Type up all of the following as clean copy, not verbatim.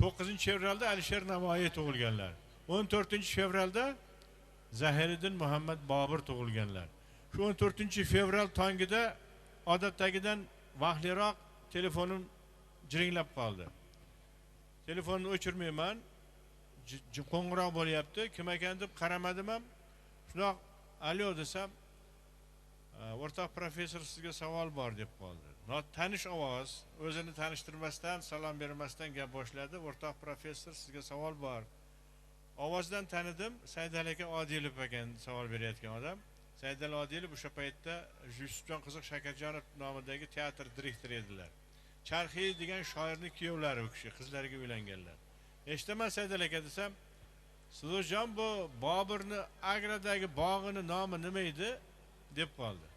9 fevralda Alisher Navoiy tug'ilganlar. 14 fevralda Zahiriddin Muhammad Bobur tug'ilganlar. Shu 14 fevral tongida odatdagidan vaqtliroq telefonim jiringlab qoldi. Telefonni o'chirmayman. Qo'ng'iroq bo'lyapti. Kim ekan deb qaramadim ham. Shundoq alo desam, o'rtoq professor sizga savol bor deb qoldi. Tanish ovoz, o'zini tanishtirmasdan, salom bermasdan gap boshladi. O'rtoq professor sizga savol bor. Ovozdan tanidim, Saidali aka Odilov ekan savol berayotgan odam. Saidali Odilov o'sha paytda Yusufjon Qiziq Shakarjonov nomidagi teatr direktori edilar. Charxiy degan shoirning kuyovlari u kishi, qizlariga uylanganlar. Eshitaman Saidali aka desam, Sizjon bu Boburni Agradagi bog'ini nomi nima edi deb qoldi.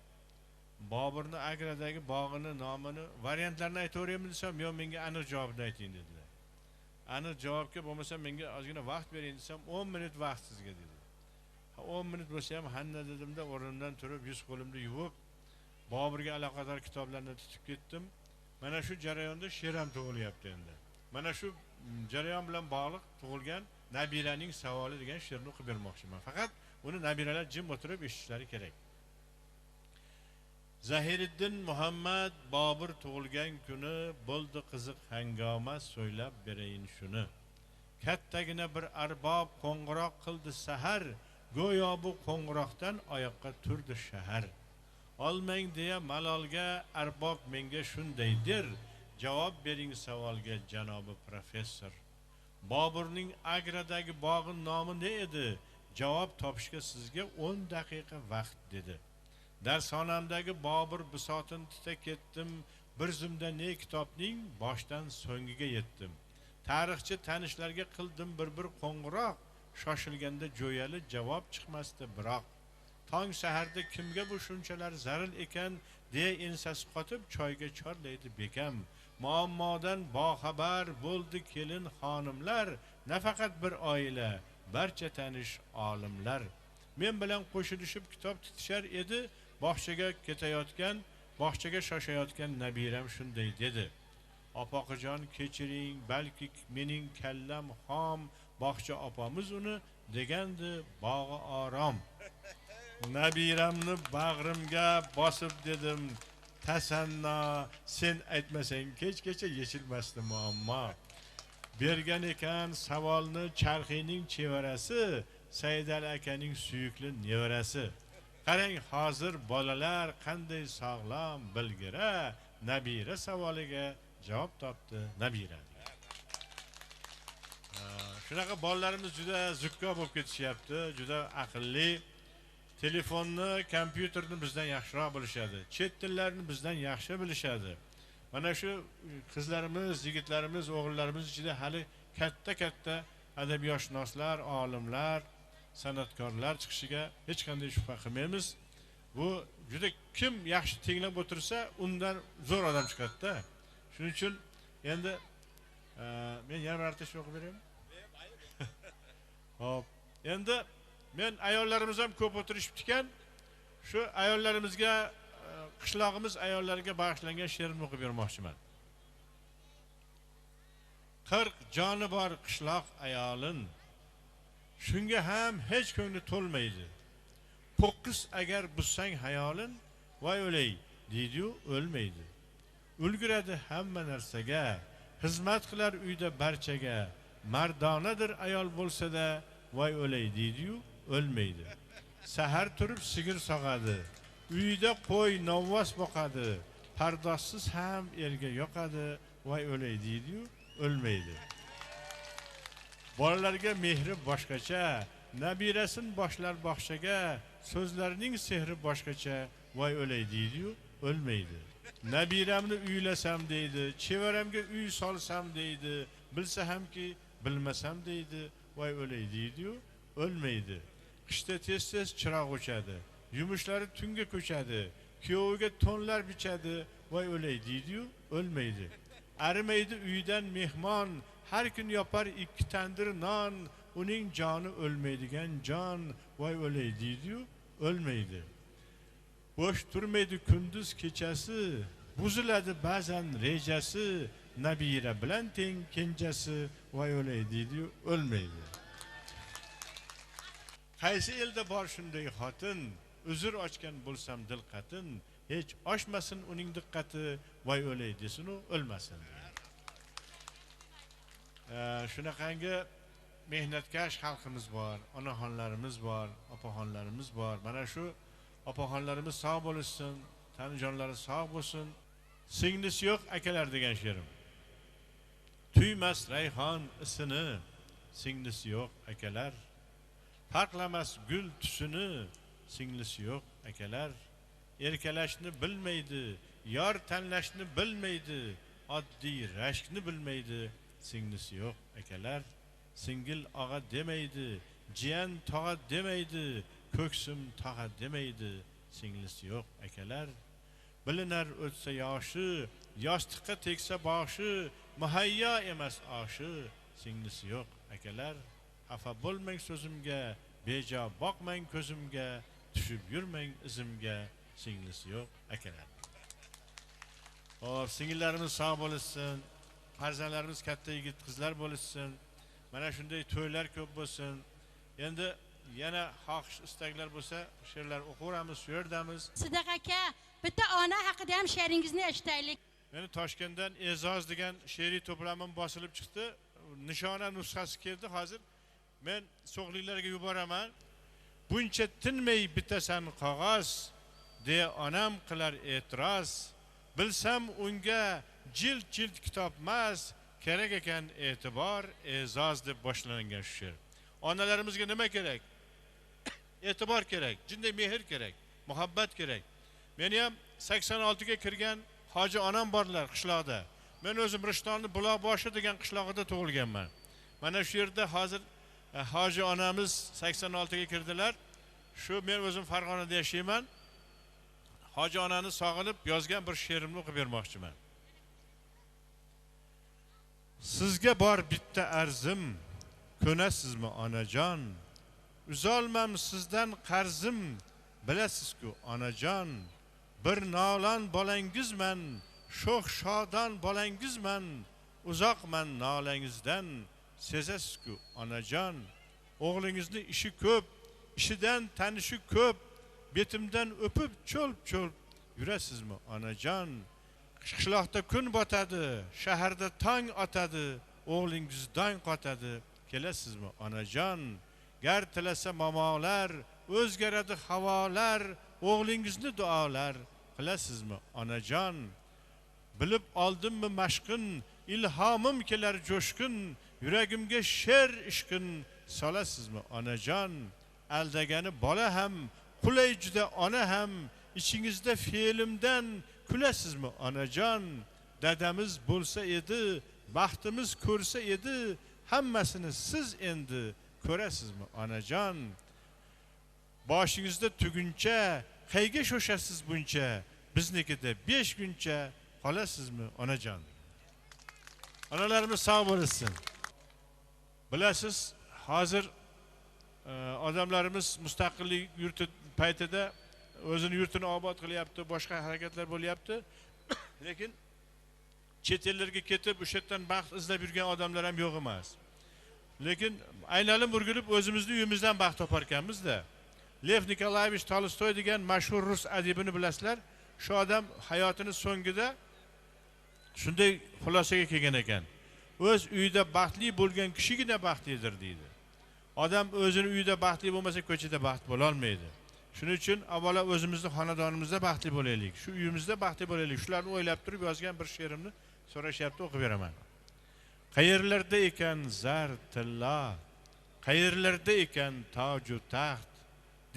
Boburni Agradagi bog'ini nomini variantlarini aytaveraymi desam, yo'q menga aniq javobni ayting dedilar. Aniq javobga bo'lmasa menga ozgina vaqt bering desam, 10 minut vaqt sizga dedi. 10 minut bo'lsa ham hanna dedimda o'rnimdan turib yuz qo'limni yuvib Boburga aloqador kitoblarni tutib ketdim. Mana shu jarayonda she'r ham tug'ilyapti endi. Mana shu jarayon bilan bog'liq tug'ilgan Nabiraning savoli degan she'rni o'qib bermoqchiman. Faqat uni nabiralar jim o'tirib eshitishlari kerak. Zahiriddin Muhammad Bobur tug'ilgan kuni bo'ldi qiziq hangoma, so'ylab berayin shuni. Kattagina bir arbob qo'ng'iroq qildi sahar, go'yo bu qo'ng'iroqdan oyoqqa turdi shahar. Olmang deya malolga arbob menga shunday der, javob bering savolga janobi professor. Boburning Agradagi bog'i nomi ne edi? Javob topishga sizga 10 daqiqa vaqt dedi. Darsxonamdagi Bobur bisotini tuta ketdim, bir zumda ne kitobning boshdan so'ngiga yetdim. Tarixchi tanishlarga qildim bir-bir qo'ng'iroq, shoshilganda jo'yali javob chiqmasdi biroq. Tong saharda kimga bu shunchalar zaril ekan deya ensasi qotib choyga chorlaydi bekam. Muammodan boxabar bo'ldi kelin xonimlar, nafaqat bir oila, barcha tanish olimlar. Men bilan qo'shilishib kitob tutishar edi, bog'chaga ketayotgan, bog'chaga shoshayotgan nabiram shunday dedi. Opoqijon kechiring, balki mening kallam xom, bog'cha opamiz uni degandi bog'i orom. Nabiramni bag'rimga bosib dedim, tasanno, sen aytmasang kechgacha yechilmasdi muammo. Bergan ekan savolni Charxiyning chevarasi, Saidali akaning suyukli nevarasi. Qarang hozir bolalar qanday sog'lom bilgira, nabira savoliga javob topdi nabira. Shunaqa bolalarimiz juda zukko bo'lib ketishyapti, juda aqlli. Telefonni, kompyuterni bizdan yaxshiroq bilishadi, chet tillarini bizdan yaxshi bilishadi. Mana shu qizlarimiz, yigitlarimiz, o'g'illarimiz ichida hali katta-katta adabiyotshunoslar, olimlar, san'atkorlar chiqishiga hech qanday shubha qilmaymiz. Bu juda kim yaxshi tinglab o'tirsa, undan zo'r odam chiqadi-da. Shuning uchun endi men yana bir marta o'qib beraymi? Xo'p, endi men ayollarimiz ham ko'p o'tirishibdi ekan. Shu ayollarimizga, qishlog'imiz ayollariga bag'ishlangan she'rni o'qib bermoqchiman. 40 joni bor qishloq ayolin, shunga ham hech ko'ngli to'lmaydi. Po'qis agar buzsang hayolin, voy o'lay deydi-yu o'lmaydi. Ulguradi hamma narsaga, xizmat qilar uyda barchaga. Mardonadir ayol bo'lsa-da, voy o'lay deydi-yu o'lmaydi. Sahar turib sigir sog'adi, uyda qo'y novvos boqadi, pardozsiz ham erga yoqadi, voy o'lay deydi-yu o'lmaydi. Bolalarga mehri boshqacha, nabirasin boshlar bog'chaga, so'zlarining sehri boshqacha, voy o'lay deydi-yu o'lmaydi. Nabiramni uylasam deydi, chevaramga uy solsam deydi, bilsa hamki bilmasam deydi, voy o'lay deydi-yu o'lmaydi. Qishda tez-tez chiroq o'chadi, yumushlari tunga ko'chadi, kuyoviga to'nlar bichadi, voy o'lay deydi-yu o'lmaydi. Arimaydi uydan mehmon, har kun yopar 2 tandir non, uning joni o'lmaydigan jon, voy o'lay deydi-yu o'lmaydi. Bo'sh turmaydi kunduz kechasi, buziladi ba'zan rejasi, nabira bilan teng kenjasi voy o'lay deydi-yu o'lmaydi. Qaysi elda bor shunday xotin, uzr ochgan bo'lsam dilqatin, hech oshmasin uning diqqati, voy o'lay desin-u o'lmasin. Shunaqangi mehnatkash xalqimiz bor, onaxonlarimiz bor, opaxonlarimiz bor. Mana shu opaxonlarimiz sog' bo'lsin, tani jonlari sog' bo'lsin. Singlisi yo'q akalar degan she'rim. Tuymas rayhon isini, singlisi yo'q akalar. Farqlamas gul tusini, singlisi yo'q akalar. Erkalashni bilmaydi, yor tanlashni bilmaydi, oddiy rashkni bilmaydi, singlisi yo'q akalar. Singil og'a demaydi, jiyan tog'a demaydi, ko'ksim tog'a demaydi, singlisi yo'q akalar. Bilinar o'tsa yoshi, yostiqqa tegsa boshi, muhayyo emas oshi, singlisi yo'q akalar. Xafa bo'lmang so'zimga, bejo boqmang ko'zimga, tushib yurmang izimga, singlisi yo'q akalar. Xo'p, singillarimiz sog' bo'lsin, farzandlarimiz katta yigit qizlar bo'lsin. Mana shunday to'ylar ko'p bo'lsin. Endi yana xohish istaklar bo'lsa, she'rlar o'qiramiz, shu yerdamiz. Sidiq aka, bitta ona haqida ham she'ringizni eshitaylik. Meni Toshkentdan E'zoz degan she'riy to'plamim bosilib chiqdi. Nishona nusxasi keldi hozir. Men so'g'liklarga yuboraman. Buncha tinmay bitasan qog'oz, deya onam qilar e'tiroz. Bilsam unga jild-jild kitobmas, kerak ekan e'tibor, e'zoz deb boshlangan shu she'r. Onalarimizga nima kerak? E'tibor kerak, jinday mehr kerak, muhabbat kerak. Meni ham 86 ga kirgan hoji onam borlar qishloqda. Men o'zim Rishtonni Buloqboshi degan qishlog'ida tug'ilganman. Mana shu yerda hozir hoji onamiz 86 ga kirdilar. Shu men o'zim Farg'onada yashayman. Hoji onani sog'inib yozgan bir she'rimni o'qib bermoqchiman. Sizga bor bitta arzim, ko'nasizmi onajon? Uzolmam sizdan qarzim, bilasiz-ku onajon. Bir nolon bolangizman, sho'x shodon bolangizman, uzoqman nolangizdan, sezasiz-ku onajon. O'g'lingizni ishi ko'p, ishidan tanishi ko'p, betimdan o'pib cho'lp-cho'lp yurasizmi onajon? Qishloqda kun botadi, shaharda tong otadi, o'g'lingiz dong qotadi, kelasizmi onajon? Gar tilasa momolar, o'zgaradi havolar, o'g'lingizni duolar qilasizmi onajon? Bilib oldimmi mashqin, ilhomim kelar jo'shqin, yuragimga she'r ishqin solasizmi onajon? Aldagani bola ham, qulay juda ona ham, ichingizda fe'limdan kulasizmi onajon? Dadamiz bo'lsa edi, baxtimiz ko'rsa edi, hammasini siz endi ko'rasizmi onajon? Boshingizda tuguncha, qayga shoshasiz buncha, biznikida 5 kuncha qolasizmi onajon? Onalarimiz sog' bo'lsin. Bilasiz, hozir odamlarimiz mustaqillik yurti paytida o'zini yurtini obod qilyapti, boshqa harakatlar bo'lyapti. Lekin chet ellarga ketib o'sha yerdan baxt izlab yurgan odamlar ham yo'q emas. Lekin aylanib o'rgilib o'zimizni uyimizdan baxt topar ekanmiz-da. Lev Nikolayevich Tolstoy degan mashhur rus adibini bilasizlar. Shu odam hayotini so'ngida shunday xulosaga kelgan ekan. O'z uyida baxtli bo'lgan kishigina baxtlidir deydi. Odam o'zini uyida baxtli bo'lmasa ko'chada baxt bo'la olmaydi. Shuning uchun avvalo o'zimizni xonadonimizda baxtli bo'laylik, shu uyimizda baxtli bo'laylik. Shularni o'ylab turib yozgan bir she'rimni so'rashyapti, o'qib beraman. Qayerlarda ekan zar tilla, qayerlarda ekan toju taxt,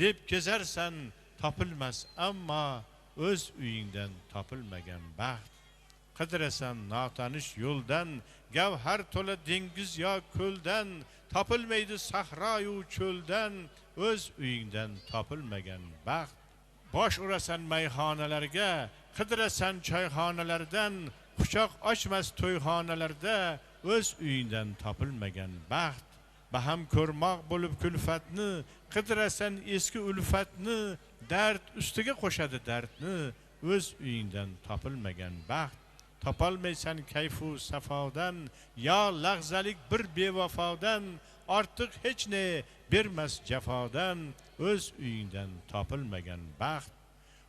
deb kezarsan topilmas, ammo o'z uyingdan topilmagan baxt. Qidirasan notanish yo'ldan, gavhar to'la dengiz yo ko'ldan, topilmaydi sahroyu cho'ldan, o'z uyingdan topilmagan baxt. Bosh urasan mayxonalarga, qidirasan choyxonalardan, quchoq ochmas to'yxonalarda, o'z uyingdan topilmagan baxt. Baham ko'rmoq bo'lib kulfatni, qidirasan eski ulfatni, dard ustiga qo'shadi dardni, o'z uyingdan topilmagan baxt. Topolmaysan kayfu safodan, yo lahzalik bir bevafodan, ortiq hech ne bermas jafodan, o'z uyingdan topilmagan baxt.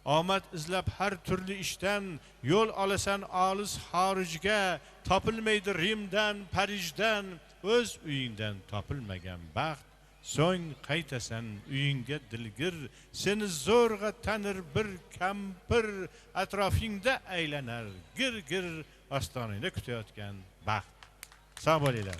Omad izlab har turli ishdan, yo'l olasan olis xorijga, topilmaydi Rimdan, Parijdan, o'z uyingdan topilmagan baxt. So'ng qaytasan uyingga dilgir, seni zo'rg'a tanir bir kampir, atrofingda aylanar gir-gir, ostonangda kutayotgan baxt. Sog' bo'linglar.